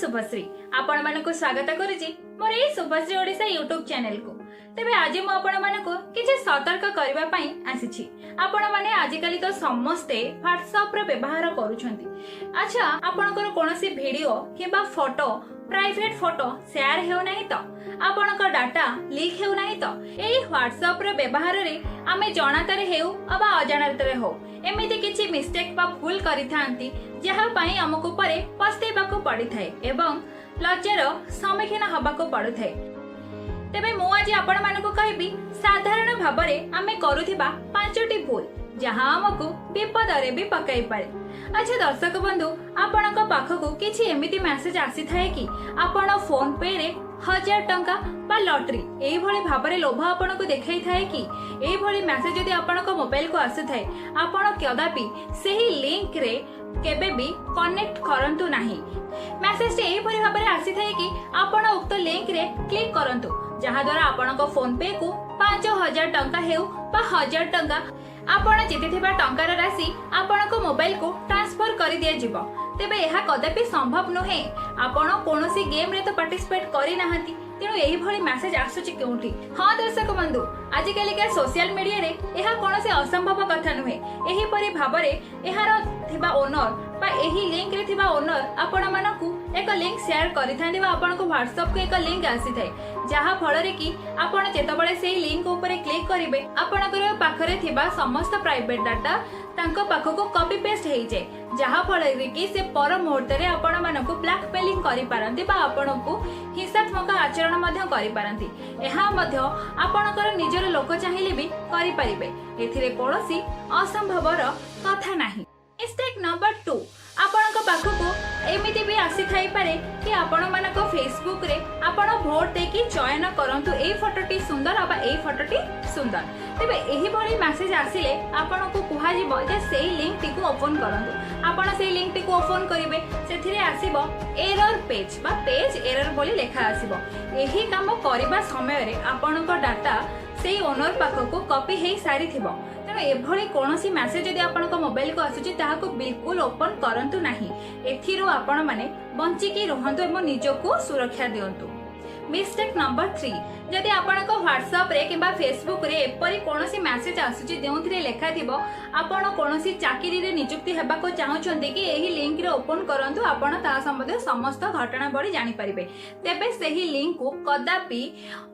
ଶୁଭଶ୍ରୀ, ଆପଣମାନଙ୍କୁ ସ୍ୱାଗତ କରୁଛି ମୋର ଏଇ ଶୁଭଶ୍ରୀ ଓଡ଼ିଶା ୟୁଟ୍ୟୁବ ଚ୍ୟାନେଲକୁ। ତେବେ ଆଜି ମୁଁ ଆପଣମାନଙ୍କୁ କିଛି ସତର୍କ କରିବା ପାଇଁ ଆସିଛି। ଆପଣମାନେ ଆଜିକାଲି ତ ସମସ୍ତେ ହ୍ୱାଟ୍ସଆପର ବ୍ୟବହାର କରୁଛନ୍ତି। ଆଚ୍ଛା, ଆପଣଙ୍କର କୌଣସି ଭିଡିଓ କିମ୍ବା ଫଟୋ, ପ୍ରାଇଭେଟ ଫଟୋ ସେୟାର ହେଉନାହିଁ ତ? ଆପଣଙ୍କ ଡାଟା ଲିକ୍ ହେଉନାହିଁ ତ? ଏଇ ହ୍ୱାଟ୍ସଆପର ବ୍ୟବହାରରେ ଆମେ ଜଣାତରେ ହେଉ ଅବା ଅଜାଣତରେ ହଉ, ଏମିତି କିଛି ମିଷ୍ଟେକ୍ ବା ଭୁଲ କରିଥାନ୍ତି, ଯାହା ପାଇଁ ଆମକୁ ପରେ ପସ୍ତେଇବାକୁ ପଡିଥାଏ ଏବଂ ଲଜ୍ଜାର ସମ୍ମୁଖୀନ ହବାକୁ ପଡୁଥାଏ। ତେବେ ମୁଁ ଆଜି ଆପଣମାନଙ୍କୁ କହିବି ସାଧାରଣ ଭାବରେ ଆମେ କରୁଥିବା ପାଞ୍ଚଟି ଭୁଲ, ଯାହା ଆମକୁ ବିପଦରେ ବି ପକାଇପାରେ। ଆଚ୍ଛା ଦର୍ଶକ ବନ୍ଧୁ, ଆପଣଙ୍କ ପାଖକୁ କିଛି ଏମିତି ମେସେଜ ଆସିଥାଏ କି ଆପଣ ଫୋନ ପେ ରେ 1000 ଟଙ୍କା ବା ଲଟେରୀ, ଏଇଭଳି ଭାବରେ ଲୋଭ ଆପଣଙ୍କୁ ଦେଖାଇଥାଏ କି? ଏଇଭଳି ମେସେଜ ଯଦି ଆପଣଙ୍କ ମୋବାଇଲକୁ ଆସୁଥାଏ, ଆପଣ କଦାପି ସେହି ଲିଙ୍କରେ କେବେ ବି କନେକ୍ଟ କରନ୍ତୁ ନାହିଁ। ମେସେଜଟି ଏହିପରି ଭାବରେ ଆସିଥାଏ କି ଆପଣ ଉକ୍ତ ଲିଙ୍କରେ କ୍ଲିକ୍ କରନ୍ତୁ, ଯାହାଦ୍ୱାରା ଆପଣଙ୍କ ଫୋନ ପେ କୁ 5000 ଟଙ୍କା ହେଉ ବା 1000 ଟଙ୍କା, ଆପଣ ଜିତିଥିବା ଟଙ୍କାର ରାଶି ଆପଣଙ୍କ ମୋବାଇଲକୁ ଟ୍ରାନ୍ସଫର କରିଦିଆଯିବ। ତେବେ ଏହା କଦାପି ସମ୍ଭବ ନୁହେଁ। ଆପଣ କୌଣସି ଗେମ୍ରେ ତ ପାର୍ଟିସିପେଟ କରିନାହାନ୍ତି, ତେଣୁ ଏହିଭଳି ମେସେଜ ଆସୁଛି କେଉଁଠି? ହଁ ଦର୍ଶକ ବନ୍ଧୁ, ଆଜିକାଲିକା ସୋସିଆଲ ମିଡିଆରେ ଏହା କୌଣସି ଅସମ୍ଭବ କଥା ନୁହେଁ। ଏହିପରି ଭାବରେ ଏହାର ଥିବା ଓନର ବା ଏହି ଲିଙ୍କରେ ଥିବା ଓନର ଆପଣମାନଙ୍କୁ ଏକ ଲିଙ୍କ ସେୟାର କରିଥାନ୍ତି ବା ଆପଣଙ୍କୁ ହ୍ୱାଟ୍ସଆପକୁ ଏକ ଲିଙ୍କ ଆସିଥାଏ, ଯାହା ଫଳରେ କି ଆପଣ ଯେତେବେଳେ ସେଇ ଲିଙ୍କ ଉପରେ କ୍ଲିକ୍ କରିବେ, ଆପଣଙ୍କର ପାଖରେ ଥିବା ସମସ୍ତ ପ୍ରାଇଭେଟ ଡାଟା ତାଙ୍କ ପାଖକୁ କପି ପେଷ୍ଟ ହେଇଯାଏ, ଯାହା ଫଳରେ କି ସେ ପର ମୁହୂର୍ତ୍ତରେ ଆପଣମାନଙ୍କୁ ବ୍ଲାକମେଲିଂ କରିପାରନ୍ତି ବା ଆପଣଙ୍କୁ ହିଂସାତ୍ମକ ଆଚରଣ ମଧ୍ୟ କରିପାରନ୍ତି। ଏହା ମଧ୍ୟ ଆପଣଙ୍କର ନିଜର ଲୋକ ଚାହିଁଲେ ବି କରିପାରିବେ। ଏଥିରେ କୌଣସି ଅସମ୍ଭବର କଥା ନାହିଁ। ମିଷ୍ଟେକ୍ ନମ୍ବର 2, ଆପଣଙ୍କ ପାଖକୁ ଏମିତି ବି ଆସିଥାଇପାରେ କି ଆପଣମାନଙ୍କ ଫେସବୁକରେ ଆପଣ ଭୋଟ ଦେଇକି ଚୟନ କରନ୍ତୁ, ଏଇ ଫଟୋଟି ସୁନ୍ଦର ବା ଏଇ ଫଟୋଟି ସୁନ୍ଦର। ତେବେ ଏହିଭଳି ମେସେଜ ଆସିଲେ ଆପଣଙ୍କୁ କୁହାଯିବ ଯେ ସେଇ ଲିଙ୍କଟିକୁ ଓପନ କରନ୍ତୁ। ଆପଣ ସେଇ ଲିଙ୍କଟିକୁ ଓପନ କରିବେ, ସେଥିରେ ଆସିବ ଏରର ପେଜ୍ ବା ପେଜ୍ ଏରର ବୋଲି ଲେଖା ଆସିବ। ଏହି କାମ କରିବା ସମୟରେ ଆପଣଙ୍କ ଡାଟା ସେଇ ଓନର ପାଖକୁ କପି ହେଇ ସାରିଥିବ। ତେଣୁ ଏଭଳି କୌଣସି ମେସେଜ ଯଦି ଆପଣଙ୍କ ମୋବାଇଲକୁ ଆସୁଛି, ତାହାକୁ ବିଲକୁଲ ଓପନ କରନ୍ତୁ ନାହିଁ। ଏଥିରୁ ଆପଣମାନେ ବଞ୍ଚିକି ରୁହନ୍ତୁ ଏବଂ ନିଜକୁ ସୁରକ୍ଷା ଦିଅନ୍ତୁ। ମିଷ୍ଟେକ୍ ନମ୍ବର 3, ଯଦି ଆପଣଙ୍କ ହ୍ୱାଟ୍ସଆପରେ କିମ୍ବା ଫେସବୁକରେ ଏପରି କୌଣସି ମେସେଜ ଆସୁଛି ଯେଉଁଥିରେ ଲେଖାଥିବ, ଆପଣ କୌଣସି ଚାକିରିରେ ନିଯୁକ୍ତି ହେବାକୁ ଚାହୁଁଛନ୍ତି କି, ଏହି ଲିଙ୍କରେ ଓପନ କରନ୍ତୁ, ଆପଣ ତାହା ସମ୍ବନ୍ଧୀୟ ସମସ୍ତ ଘଟଣାବଳୀ ଜାଣିପାରିବେ, ତେବେ ସେହି ଲିଙ୍କକୁ କଦାପି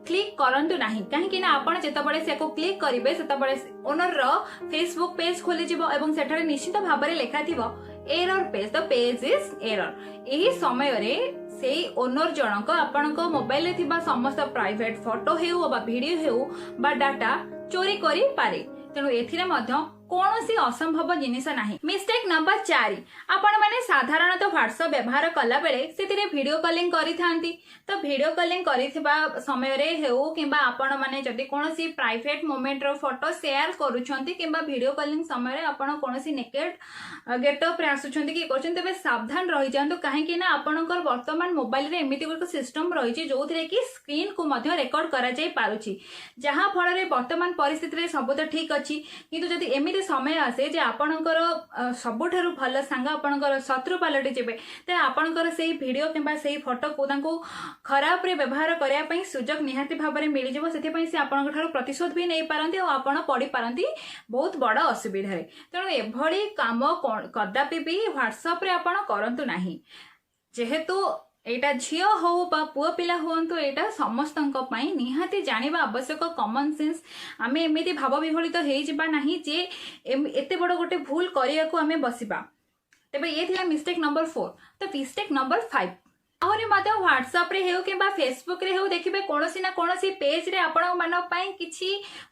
କ୍ଲିକ୍ କରନ୍ତୁ ନାହିଁ। କାହିଁକି ନା ଆପଣ ଯେତେବେଳେ ସେକୁ କ୍ଲିକ୍ କରିବେ, ସେତେବେଳେ ଓନରର ଫେସବୁକ ପେଜ ଖୋଲିଯିବ ଏବଂ ସେଠାରେ ନିଶ୍ଚିତ ଭାବରେ ଲେଖାଥିବ "Error page, the page is error"। ଏହି ସମୟରେ ସେଇ ଓନର ଜଣକ ଆପଣଙ୍କ ମୋବାଇଲରେ ଥିବା ସମସ୍ତ ପ୍ରାଇଭେଟ ଫଟୋ ହେଉ ବା ଭିଡିଓ ହେଉ ବା ଡାଟା ଚୋରି କରିପାରେ। ତେଣୁ ଏଥିରେ ମଧ୍ୟ କୌଣସି ଅସମ୍ଭବ ଜିନିଷ ନାହିଁ। ମିଷ୍ଟେକ୍ ନମ୍ବର 4, ଆପଣମାନେ ସାଧାରଣତଃ ହ୍ୱାଟ୍ସଆପ୍ ବ୍ୟବହାର କଲାବେଳେ ସେଥିରେ ଭିଡିଓ କଲିଂ କରିଥାନ୍ତି। ତ ଭିଡିଓ କଲିଂ କରିଥିବା ସମୟରେ ହେଉ କିମ୍ବା ଆପଣମାନେ ଯଦି କୌଣସି ପ୍ରାଇଭେଟ ମୋମେଣ୍ଟର ଫଟୋ ସେୟାର କରୁଛନ୍ତି କିମ୍ବା ଭିଡିଓ କଲିଂ ସମୟରେ ଆପଣ କୌଣସି ନେକେଡ ଗେଟଅପ୍ରେ ଆସୁଛନ୍ତି କି କରୁଛନ୍ତି, ତେବେ ସାବଧାନ ରହିଯାଆନ୍ତୁ। କାହିଁକି ନା ଆପଣଙ୍କର ବର୍ତ୍ତମାନ ମୋବାଇଲରେ ଏମିତି ଗୋଟେ ସିଷ୍ଟମ ରହିଛି, ଯୋଉଥିରେ କି ସ୍କ୍ରିନକୁ ମଧ୍ୟ ରେକର୍ଡ କରାଯାଇ ପାରୁଛି, ଯାହା ଫଳରେ ବର୍ତ୍ତମାନ ପରିସ୍ଥିତିରେ ସବୁ ତ ଠିକ ଅଛି, କିନ୍ତୁ ଯଦି ଏମିତି ସମୟ ଆସେ ଯେ ଆପଣଙ୍କର ସବୁଠାରୁ ଭଲ ସାଙ୍ଗ ଆପଣଙ୍କର ଶତ୍ରୁ ପାଲଟି ଯିବେ, ତେବେ ଆପଣଙ୍କର ସେଇ ଭିଡିଓ କିମ୍ବା ସେଇ ଫଟୋକୁ ତାଙ୍କୁ ଖରାପରେ ବ୍ୟବହାର କରିବା ପାଇଁ ସୁଯୋଗ ନିହାତି ଭାବରେ ମିଳିଯିବ। ସେଥିପାଇଁ ସେ ଆପଣଙ୍କ ଠାରୁ ପ୍ରତିଶୋଧ ବି ନେଇପାରନ୍ତି ଆଉ ଆପଣ ପଡ଼ିପାରନ୍ତି ବହୁତ ବଡ଼ ଅସୁବିଧାରେ। ତେଣୁ ଏଭଳି କାମ କଦାପି ବି ହ୍ୱାଟ୍ସଆପରେ ଆପଣ କରନ୍ତୁ ନାହିଁ। ଯେହେତୁ ଏଇଟା ଝିଅ ହଉ ବା ପୁଅ ପିଲା ହୁଅନ୍ତୁ, ଏଇଟା ସମସ୍ତଙ୍କ ପାଇଁ ନିହାତି ଜାଣିବା ଆବଶ୍ୟକ, କମନ ସେନ୍ସ। ଆମେ ଏମିତି ଭାବ ବିହ୍ୱଳିତ ହେଇଯିବା ନାହିଁ ଯେ ଏତେ ବଡ଼ ଗୋଟେ ଭୁଲ କରିବାକୁ ଆମେ ବସିବା। ତେବେ ଇଏ ଥିଲା ମିଷ୍ଟେକ୍ ନମ୍ବର 4। ତ ମିଷ୍ଟେକ୍ ନମ୍ବର 5, ଆହୁରି ମଧ୍ୟ ହ୍ୱାଟ୍ସଆପରେ ହେଉ କିମ୍ବା ଫେସବୁକରେ ହେଉ, ଦେଖିବେ କୌଣସି ନା କୌଣସି ପେଜରେ ଆପଣମାନଙ୍କ ପାଇଁ କିଛି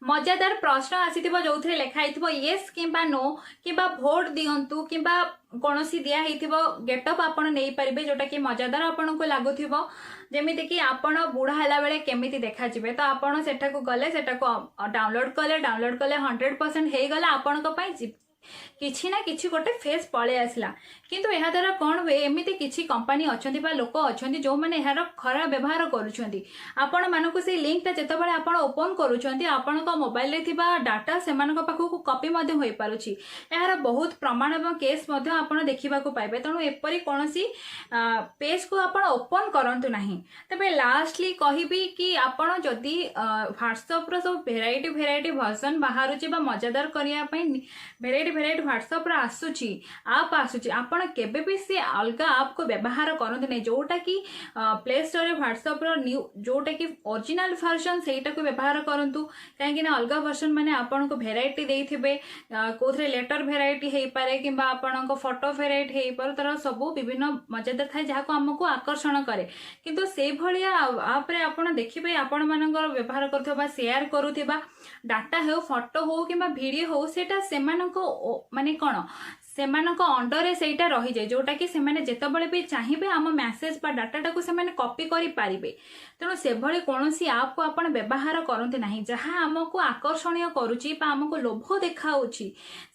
ମଜାଦାର ପ୍ରଶ୍ନ ଆସିଥିବ, ଯୋଉଥିରେ ଲେଖା ହେଇଥିବ ୟେସ୍ କିମ୍ବା ନୋ କିମ୍ବା ଭୋଟ ଦିଅନ୍ତୁ କିମ୍ବା କୌଣସି ଦିଆ ହେଇଥିବ ଗେଟଅପ୍ ଆପଣ ନେଇପାରିବେ, ଯୋଉଟା କି ମଜାଦାର ଆପଣଙ୍କୁ ଲାଗୁଥିବ, ଯେମିତିକି ଆପଣ ବୁଢା ହେଲା ବେଳେ କେମିତି ଦେଖାଯିବେ। ତ ଆପଣ ସେଠାକୁ ଗଲେ, ସେଟାକୁ ଡାଉନଲୋଡ କଲେ 100% ହେଇଗଲା ଆପଣଙ୍କ ପାଇଁ। କିଛି ନା କିଛି ଗୋଟେ ଫେସ୍ ପଳେଇ ଆସିଲା। କିନ୍ତୁ ଏହାଦ୍ୱାରା କ'ଣ ହୁଏ, ଏମିତି କିଛି କମ୍ପାନୀ ଅଛନ୍ତି ବା ଲୋକ ଅଛନ୍ତି, ଯେଉଁମାନେ ଏହାର ଖରାପ ବ୍ୟବହାର କରୁଛନ୍ତି। ଆପଣମାନଙ୍କୁ ସେଇ ଲିଙ୍କଟା ଯେତେବେଳେ ଆପଣ ଓପନ୍ କରୁଛନ୍ତି, ଆପଣଙ୍କ ମୋବାଇଲରେ ଥିବା ଡାଟା ସେମାନଙ୍କ ପାଖକୁ କପି ମଧ୍ୟ ହୋଇପାରୁଛି। ଏହାର ବହୁତ ପ୍ରମାଣ ଏବଂ କେସ୍ ମଧ୍ୟ ଆପଣ ଦେଖିବାକୁ ପାଇବେ। ତେଣୁ ଏପରି କୌଣସି ପେଜ୍କୁ ଆପଣ ଓପନ୍ କରନ୍ତୁ ନାହିଁ। ତେବେ ଲାଷ୍ଟଲି କହିବି କି ଆପଣ ଯଦି ହ୍ୱାଟ୍ସଆପ୍ର ସବୁ ଭେରାଇଟି ଭେରାଇଟି ଭର୍ସନ୍ ବାହାରୁଛି ବା ମଜାଦାର କରିବା ପାଇଁ ଭେରାଇଟି ଭେରାଇଟି ହ୍ୱାଟ୍ସଆପ୍ର ଆସୁଛି, ଆପ୍ ଆସୁଛି, ଆପଣ କେବେ ବି ସେ ଅଲଗା ଆପ୍କୁ ବ୍ୟବହାର କରନ୍ତୁ ନାହିଁ। ଯେଉଁଟାକି ପ୍ଲେ ଷ୍ଟୋରରେ ହ୍ୱାଟ୍ସଆପ୍ର ନ୍ୟୁ, ଯେଉଁଟାକି ଅରିଜିନାଲ ଭର୍ସନ୍, ସେଇଟାକୁ ବ୍ୟବହାର କରନ୍ତୁ। କାହିଁକି ନା ଅଲଗା ଭର୍ସନ୍ ମାନେ ଆପଣଙ୍କୁ ଭେରାଇଟି ଦେଇଥିବେ, କେଉଁଥିରେ ଲେଟର ଭେରାଇଟି ହେଇପାରେ କିମ୍ବା ଆପଣଙ୍କ ଫଟୋ ଭେରାଇଟି ହେଇପାରେ। ତାର ସବୁ ବିଭିନ୍ନ ମଜାଦାର ଥାଏ, ଯାହାକୁ ଆମକୁ ଆକର୍ଷଣ କରେ। କିନ୍ତୁ ସେଇଭଳିଆ ଆପ୍ରେ ଆପଣ ଦେଖିବେ, ଆପଣମାନଙ୍କର ବ୍ୟବହାର କରୁଥିବା ବା ସେୟାର କରୁଥିବା ଡାଟା ହେଉ, ଫଟୋ ହଉ କିମ୍ବା ଭିଡ଼ିଓ ହଉ, ସେଇଟା ସେମାନଙ୍କ ମାନେ କ'ଣ, ସେମାନଙ୍କ ଅଣ୍ଡରରେ ସେଇଟା ରହିଯାଏ, ଯେଉଁଟାକି ସେମାନେ ଯେତେବେଳେ ବି ଚାହିଁବେ ଆମ ମେସେଜ ବା ଡାଟାଟାକୁ ସେମାନେ କପି କରିପାରିବେ। ତେଣୁ ସେଭଳି କୌଣସି ଆପ୍କୁ ଆପଣ ବ୍ୟବହାର କରନ୍ତୁ ନାହିଁ। ଯାହା ଆମକୁ ଆକର୍ଷଣୀୟ କରୁଛି ବା ଆମକୁ ଲୋଭ ଦେଖାଉଛି,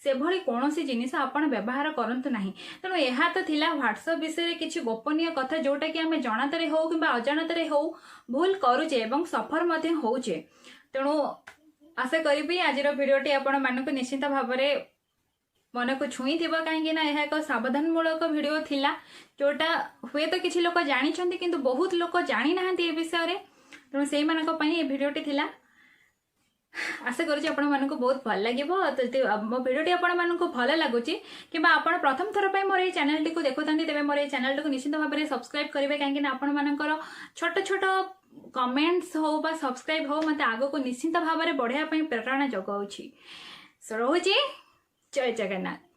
ସେଭଳି କୌଣସି ଜିନିଷ ଆପଣ ବ୍ୟବହାର କରନ୍ତୁ ନାହିଁ। ତେଣୁ ଏହା ତ ଥିଲା ହ୍ୱାଟ୍ସଆପ୍ ବିଷୟରେ କିଛି ଗୋପନୀୟ କଥା, ଯେଉଁଟାକି ଆମେ ଜଣାତରେ ହଉ କିମ୍ବା ଅଜାଣତରେ ହଉ ଭୁଲ କରୁଛେ ଏବଂ ସଫର ମଧ୍ୟ ହଉଛେ। ତେଣୁ ଆଶା କରିବି ଆଜିର ଭିଡ଼ିଓଟି ଆପଣମାନଙ୍କୁ ନିଶ୍ଚିତ ଭାବରେ ମନକୁ ଛୁଇଁଥିବ, କାହିଁକି ନା ଏହା ଏକ ସାବଧାନମୂଳକ ଭିଡ଼ିଓ ଥିଲା, ଯୋଉଟା ହୁଏତ କିଛି ଲୋକ ଜାଣିଛନ୍ତି, କିନ୍ତୁ ବହୁତ ଲୋକ ଜାଣିନାହାନ୍ତି ଏ ବିଷୟରେ। ତେଣୁ ସେଇମାନଙ୍କ ପାଇଁ ଏ ଭିଡ଼ିଓଟି ଥିଲା। ଆଶା କରୁଛି ଆପଣମାନଙ୍କୁ ବହୁତ ଭଲ ଲାଗିବ। ତ ଯଦି ମୋ ଭିଡ଼ିଓଟି ଆପଣମାନଙ୍କୁ ଭଲ ଲାଗୁଛି କିମ୍ବା ଆପଣ ପ୍ରଥମ ଥର ପାଇଁ ମୋର ଏଇ ଚ୍ୟାନେଲଟିକୁ ଦେଖୁଥାନ୍ତି, ତେବେ ମୋର ଏଇ ଚ୍ୟାନେଲଟିକୁ ନିଶ୍ଚିତ ଭାବରେ ସବସ୍କ୍ରାଇବ୍ କରିବେ, କାହିଁକିନା ଆପଣମାନଙ୍କର ଛୋଟ ଛୋଟ କମେଣ୍ଟସ୍ ହଉ ବା ସବସ୍କ୍ରାଇବ୍ ହଉ, ମୋତେ ଆଗକୁ ନିଶ୍ଚିତ ଭାବରେ ବଢ଼ିବା ପାଇଁ ପ୍ରେରଣା ଯୋଗାଉଛି। ସୋ ରହୁଛି, ଜୟ ଜଗନ୍ନାଥ।